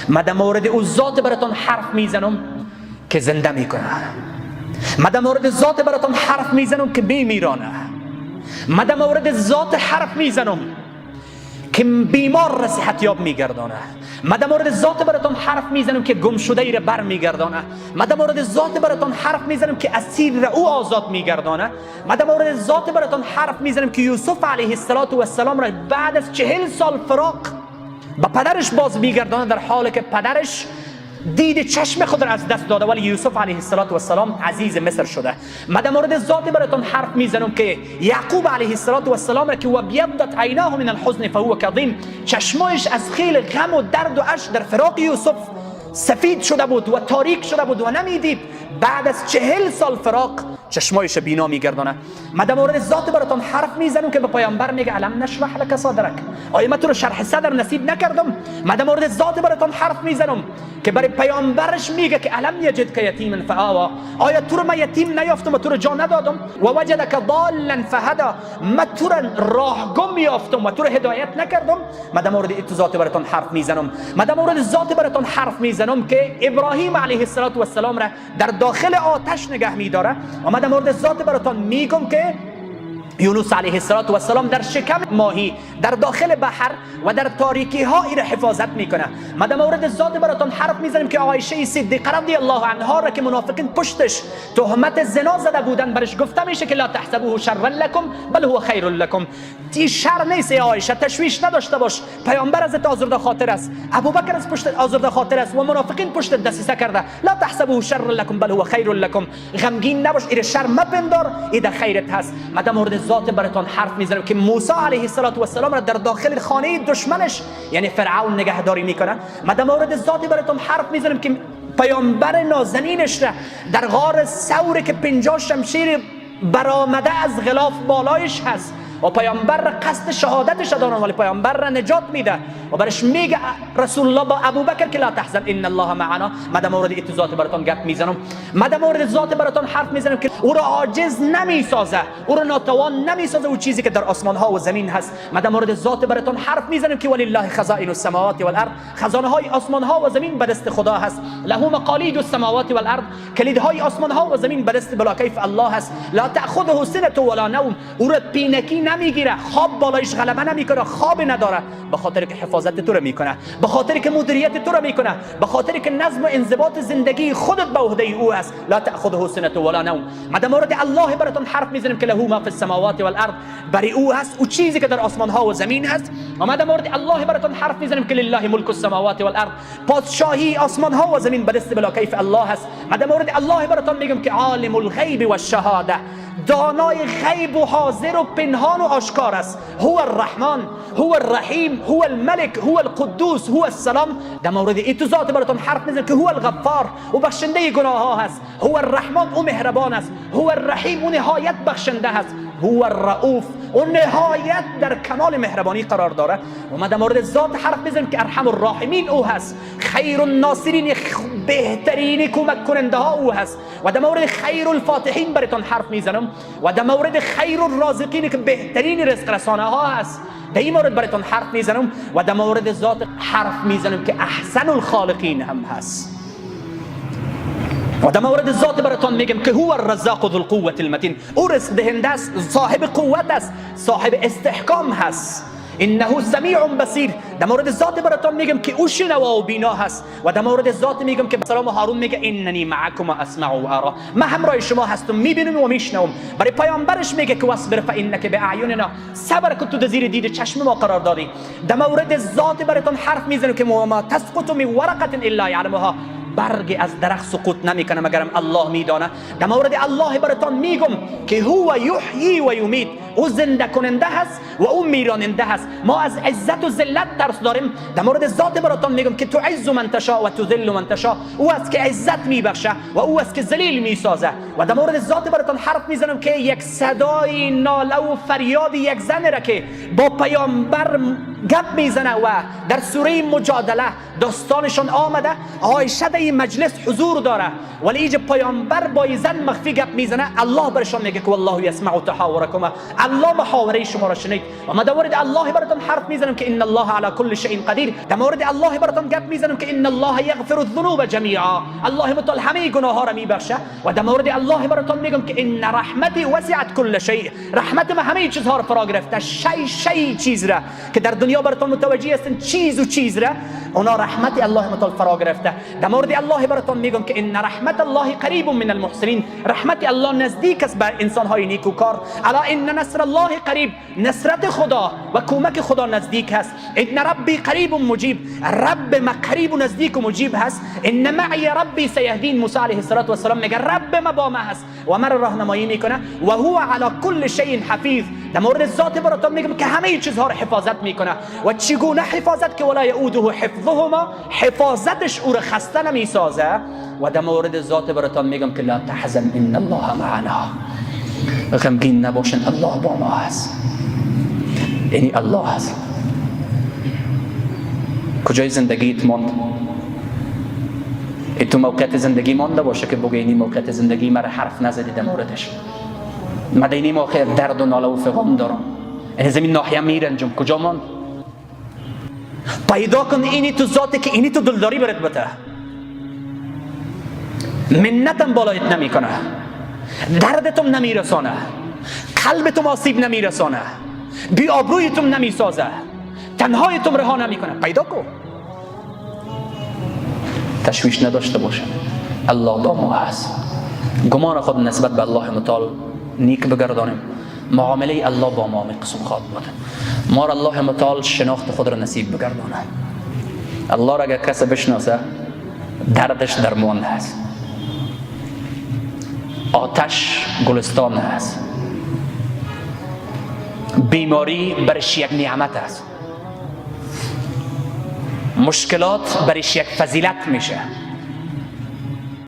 من در مورد او ذات براتون حرف میزنم که زنده میکنه، من در مورد ذات براتون حرف میزنم که میمیرانه، من در مورد ذات حرف میزنم که بیمار را صحت یاب میگردانه، من در مورد ذات براتون حرف میزنم که گم شده ای را بر میگردانه، من در مورد ذات براتون حرف میزنم که اسیر را او آزاد میگردانه، من در مورد ذات براتون حرف میزنم که یوسف علیه السلام را بعد از 40 سال فراق به پدرش باز میگردانه، در حالی که پدرش دید چشم خود را از دست داده ولی یوسف علیه السلام عزیز مصر شده. من در مورد ذات براتون حرف میزنم که یعقوب علیه السلام را که و بیضت عیناه من الحزن فهو کظیم، چشمایش از خیل غم و درد و اشک در فراق یوسف سفید شده بود و تاریک شده بود و نمیدید، بعد از 40 سال فراق چشمایش بینا میگردانه. من در مورد ذات براتون حرف میزنم که به پیامبر میگه الم نشرح لک صدرک، آیا من تو رو شرح صدر نصیب نکردم؟ من در مورد ذات براتون حرف میزنم که برای پیامبرش میگه که الم یجدک یتیما فآوا، آیا تو رو من یتیم نیافتم و تو رو جا ندادم؟ و وجدک ضالا فهدا، من تو رو راه گم یافتم و تو رو هدایت نکردم؟ من در مورد ذات براتون حرف میزنم، من در مورد ذات براتون حرف میزنم که ابراهیم علیه السلام را در داخل آتش نگه میداره، و من در مورد ذات براتون میگم که یونس علیه السلام در شکم ماهی در داخل بحر و در تاریکی ها را حفاظت میکنه. ما در مورد ذات براتون حرف میزنیم که عایشه صدیقه رضی الله عنها را که منافقین پشتش تهمت زنا زده بودن، برش گفته میشه که لا تحسبوه شرا لکم بل هو خیر لکم، تی شر نیست ای عایشه، تشویش نداشته باش، پیامبر از آزرده خاطر است، ابوبکر از پشت آزرده خاطر است و منافقین پشت دسیسه کرده، لا تحسبوه شرا لکم بل هو خیر لکم، غمگین نباش، ایره شر مپندار، ای در خیرت هست. ما در مورد ذات براتون حرف میزنم که موسی علیه السلام را در داخل خانه دشمنش یعنی فرعون نگهداری میکنه. ما در مورد ذات براتون حرف میزنم که پیامبر نازنینش را در غار ثور که 50 شمشیر برآمده از غلاف بالایش هست و پیامبر را قصد شهادتش دارن ولی پیامبر را نجات میده و برش میگه رسول الله با ابوبکر که لا تحزن ان الله معنا. ما در مورد ذات براتون گپ میزنم، ما در مورد ذات براتون حرف میزنم که او را عاجز نمیسازه، او را ناتوان نمیسازه، او چیزی که در آسمان ها و زمین هست. ما در مورد ذات براتون حرف میزنم که ولله خزائن السماوات والارض، خزانه های آسمان ها و زمین به دست خدا هست، له مقالید السماوات والارض، کلیدهای آسمان ها و زمین به دست بلا کیف الله هست، لا تاخذه سنه ولا نوم، او را پینکی نمیگیره، خواب بالایش غلبه نمیکنه، خواب نداره، به خاطر که حفاظت تو رو میکنه، به خاطر که مدیریت تو رو میکنه، به خاطر که نظم و انضباط زندگی خودت به عهده او است. لا تاخذه سنه ولا نوم. ما در مورد الله براتون حرف میزنیم که له ما فی السماوات والارض، برای او هست او چیزی که در آسمان ها و زمین هست. و ما در مورد الله براتون حرف میزنیم که لله ملک السماوات والارض، پادشاهی آسمان ها و زمین به دست بلا کیف الله هست. ما در مورد الله براتون میگم که عالم الغیب والشهاده، دانای غیب و حاضر و پنهان و آشکار است، هو الرحمن هو الرحیم هو الملک هو القدوس هو السلام. در مورد ایتو ذات براتون حرف میزنم که هو الغفار، او بخشنده گناه ها هست، هو الرحمن او مهربان است، هو الرحیم او نهایت بخشنده هست، هو الرؤوف او نهایت در کمال مهربانی قرار داره. و ما در مورد ذات حرف میزنیم که ارحم الراحمین او هست، خیر الناصرین بهترین کمک کننده ها او هست. و در مورد خیر الفاتحین براتون حرف میزنم و در مورد خیر الرازقین که بهترین رزق رسانه ها هست، در این مورد براتون حرف میزنم. و در مورد ذات حرف میزنم که احسن الخالقین هم هست. و در مورد ذات براتون میگم که هو الرزاق ذو القوة المتین، او رزق دهنده است، صاحب قوت است، صاحب استحکام هست، انه سمیع بصیر. در مورد ذات براتون میگم که او شنوا و بینا هست. و در مورد ذات میگم که سلام هارون میگه اننی معکم اسمع و ارا، من همراه شما هستم، میبینم و میشنوم. برای پیامبرش میگه که واصبر فانک باعیننا، صبر کن تو در زیر دید چشم ما قرار دادی. در مورد ذات براتون حرف میزنم که ما تسقط من ورقه الا یعلمها، برگ از درخت سقوط نمیکنه مگرم الله میدانه. در مورد الله براتون میگم که هو یحیی و یمیت، او زنده کننده هست و او میراننده هست. ما از عزت و ذلت ترس داریم. در مورد ذات براتون میگم که تعز من تشاء و تذل من تشاء، او است که عزت میبخشه و او است که ذلیل میسازه. و در مورد ذات براتون حرف میزنم که یک صدای ناله و فریاد یک زن را که با پیامبر گپ میزنه و در سوره مجادله داستانشان آمده. عایشه در این مجلس حضور داره، ولی اینجا پیامبر با زن مخفی گپ میزنه. الله برشان میگه که والله یسمع تحاورکما، الله محاوره شما را شنید. و ما در مورد الله براتون حرف میزنم که ان الله علی کل شیء قدیر. در مورد الله براتون گپ میزنم که ان الله یغفر الذنوب جمیعا، الله متعال همه گناه ها را میبخشه. و در مورد الله براتون میگم که ان رحمتی وسعت کل شیء، رحمت ما همه چیزها را فرا گرفته. شی چیز را که در دنیا براتون متوجه هستن، چیز و چیز را اونا رحمت الله متعال فرا گرفته. در مورد الله براتون میگم که ان رحمت الله قریب من المحسنین، رحمت الله نزدیک است به انسان های نیکوکار. الا ان نصر الله قریب، نصرت خدا و کمک خدا نزدیک است. ان ربی قریب مجیب، رب ما قریب و نزدیک و مجیب هست. ان معی ربی سیهدین، موسی علیه السلام میگه رب ما با ما هست و مرا راهنمایی میکنه. و هو علی کل شیء حفیظ. در مورد ذات براتون میگم که همه چیزها رو حفاظت میکنه. و چگونه حفاظت؟ که ولا یؤوده حفظهما، حفاظتش او رو خسته نمیسازه. و در مورد ذات براتون میگم که لا تحزن ان الله معنا، غمگین نباشن، الله با ما هست. یعنی الله هست. کجای زندگیت ماند؟ ای تو موقعیت زندگی مانده باشه که بگه اینی موقعیت زندگی مرا حرف نزدی در موردش، من در اینی موقع درد و ناله و فغان دارم، این زمین ناحیه میرنجم، کجا ماند؟ پیدا کن اینی تو ذاتی که اینی تو دلداری برات بده، منتم بالایت نمیکنه، دردتم نمیرسانه، قلبتم آسیب نمیرسانه، بی آبرویتم نمیسازه، تنهایتم رها نمیکنه. پیدا کن، تشویش نداشته باشه، الله با ما هست. گمان خود نسبت به الله متعال نیک بگردانیم. معامله الله با ما قسم خواد بود. ما را الله متعال شناخت خود را نصیب بگردانه. الله را اگر کس بشناسه دردش درمان هست، آتش گلستان هست، بیماری برش یک نعمت است، مشکلات برش یک فضیلت میشه.